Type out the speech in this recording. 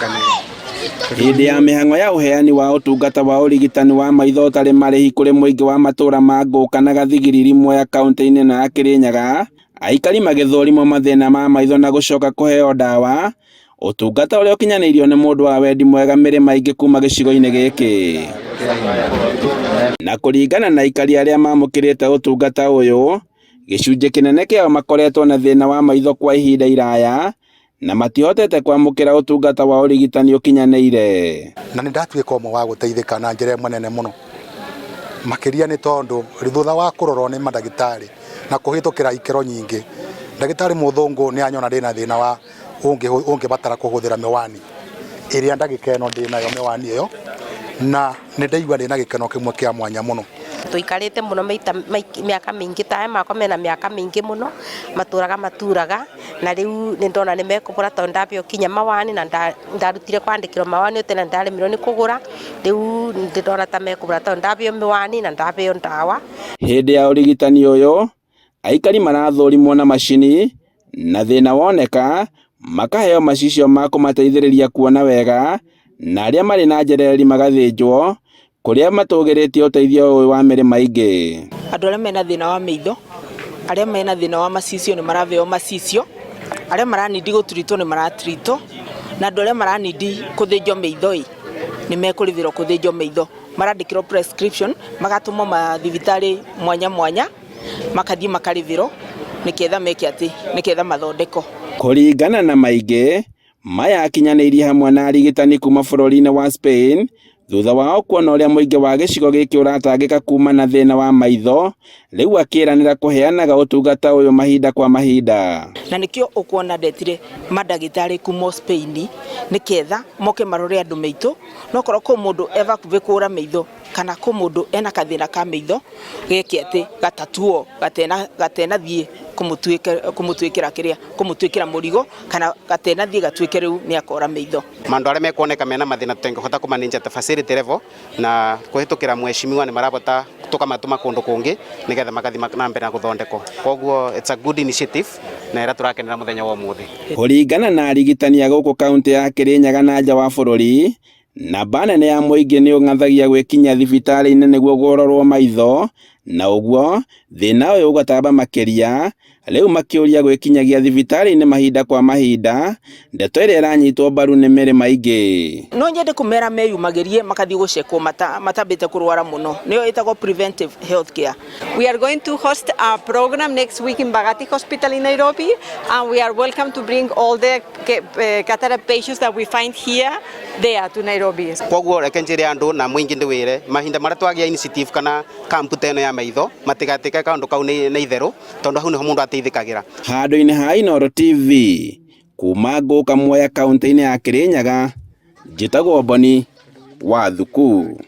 Kanene. Hĩndĩ ya mĩhang'o ya ũheani wa ũtungata wa ũrigitani wa maitho ũtarĩ marĩhi kũrĩ mũingĩ wa matũra ma Ngũka na Gathigiriri Mwea kaunti-inĩ ĩno ya Kirinyaga, aikari magĩthũrimwo mathĩna ma maitho na gũcoka kũheo ndawa, ũtungata ũrĩa ũkinyanĩirio nĩ mũndũ wa wendi mwega mĩrĩma ingĩ kuma gĩcigo-inĩ gĩkĩ. Na kũringana na aikari arĩa mamũkĩrĩte ũtungata ũyũ, gĩcunjĩ kĩnene kĩao makoretwo na thĩna wa maitho kwa ihinda iraya na matihotete kwamũkĩra ũtungata wa ũrigitani ũkinyanĩire. Na nĩ ndatuĩka ũmwe wa gũteithĩka na njĩra ĩmwe nene mũno makĩria, nĩ tondũ thutha wa kũrorwo nĩ mandagĩtarĩ na kũhĩtũkĩra ikĩro nyingĩ, ndagĩtarĩ mũthũngũ nĩ anyona ndĩna thĩna wa ũngĩbatara kũhũthĩra mĩwani ĩrĩa ndagĩka ĩno ndĩnayo mĩwani ĩyo, na nĩ ndaigua ndĩna gĩkeno kĩmwe kĩa mwanya mũno. Tũikarĩte mũno maita mĩaka mĩingĩ, tae makwa mena mĩaka mĩingĩ mũno, matũraga maturaga, na rĩu nĩ ndona nĩ mekũbora tondũ ndambia ũkinya mawani na ndarutire kwandĩkĩrwo mawani tene ndaremirwo nĩ kũgũra. Rĩu nĩ ndona ta mekũbora tondũ ndabeo mĩwani na ndabeo ndawa. Hĩndĩ ya ũrigitani ũyũ, aikari marathũrimwo na macini na thĩna woneka makaheo macicio ma kũmateithĩrĩria kuona wega, na arĩa marĩ na njereri magathĩnjwo kũrĩa matũgĩrĩtie ũteithio ũyũ wa mĩrĩma ingĩ. Andũ arĩa mena thĩna wa maitho, arĩa mena thĩna wa macicio nĩ maraveo macicio, arĩa maranindi gũturitwo nĩ maraturitwo, na andũ arĩa maranindi kũthĩnjwo maitho ĩ nĩ mekũrĩhĩrwo kũthĩnjwo maitho. Marandĩkĩrwo prescription, magatũmwo mathibitarĩ mwanya mwanya, makathiĩ makarĩhĩrwo nĩketha meke atĩ, nĩketha mathondekwo. Kũringana na maingĩ maya akinyanĩirie hamwe na arigitani kuma bũrũri-inĩ wa Spain thutha wao kuona ũrĩa mũingĩ wa gĩcigo gĩkĩ ũratangĩka kuma na thĩna wa maitho, rĩu akĩranĩra kũheanaga ũtungata ũyũ mahinda kwa mahinda. Na nĩkĩo ũkuona ndetire mandagĩtarĩ kuma Spain nĩketha moke marore andũ maitũ, nokorwo kũ mũndũ e hakuhĩ kũra maitho kana kũ mũndũ ena kathĩna ka maitho geke atĩ gatatuo gatenathiĩ kũmũtuĩkĩra kĩrĩa kũmũtuĩkĩra mũrigo, kana gatenathiĩ gatuĩke rĩu nĩ akora maitho. Mandu aria mekuoneka mena mathina tutengihota kumanage at facility level, na kuhitukira mheshimiwa ni marabota tukamatuma kundu kungi nigetha makathi na mbere na guthondekwo. Koguo it's a good initiative na ira turakenera muthenya wa umuthi. Kũringana na arigitani a gũkũ kaunti ya Kirinyaga na nja wa bũrũri, namba nene ya mũingĩ nĩ ũng'athagia gwĩkinyia thibitarĩ-inĩ nĩguo kũrorwo maitho, na ũguo thĩna ũyũ ũgatamba makĩria, rĩu makĩũria gwĩkinyagia thibitarĩ-inĩ mahinda kwa mahinda, ndeto ĩrĩa ĩranyitwo mbaru nĩ mĩrĩma ingĩ. No nyende kũmera meyumagĩrie makathiĩ gũcekwo matambĩte kũrwara mũno, nĩyo ĩtagwo preventive health care. We are going to host a program next week in Mbagathi Hospital in Nairobi, and we are welcome to bring all the cataract patients that we find here there to Nairobi. Koguo reke njire andu na muingi ndiwire mahinda maria twagia initiative kana kampu ta ĩno ya maitho matigatike kaundu kau nĩ itheru, tondu hau niho mundu ateithĩkagĩra. Handũ-inĩ ha Inooro TV kuma Ngũka Mwea kaunti-inĩ ya Kirinyaga, njĩtagwo Boni wa Thuku.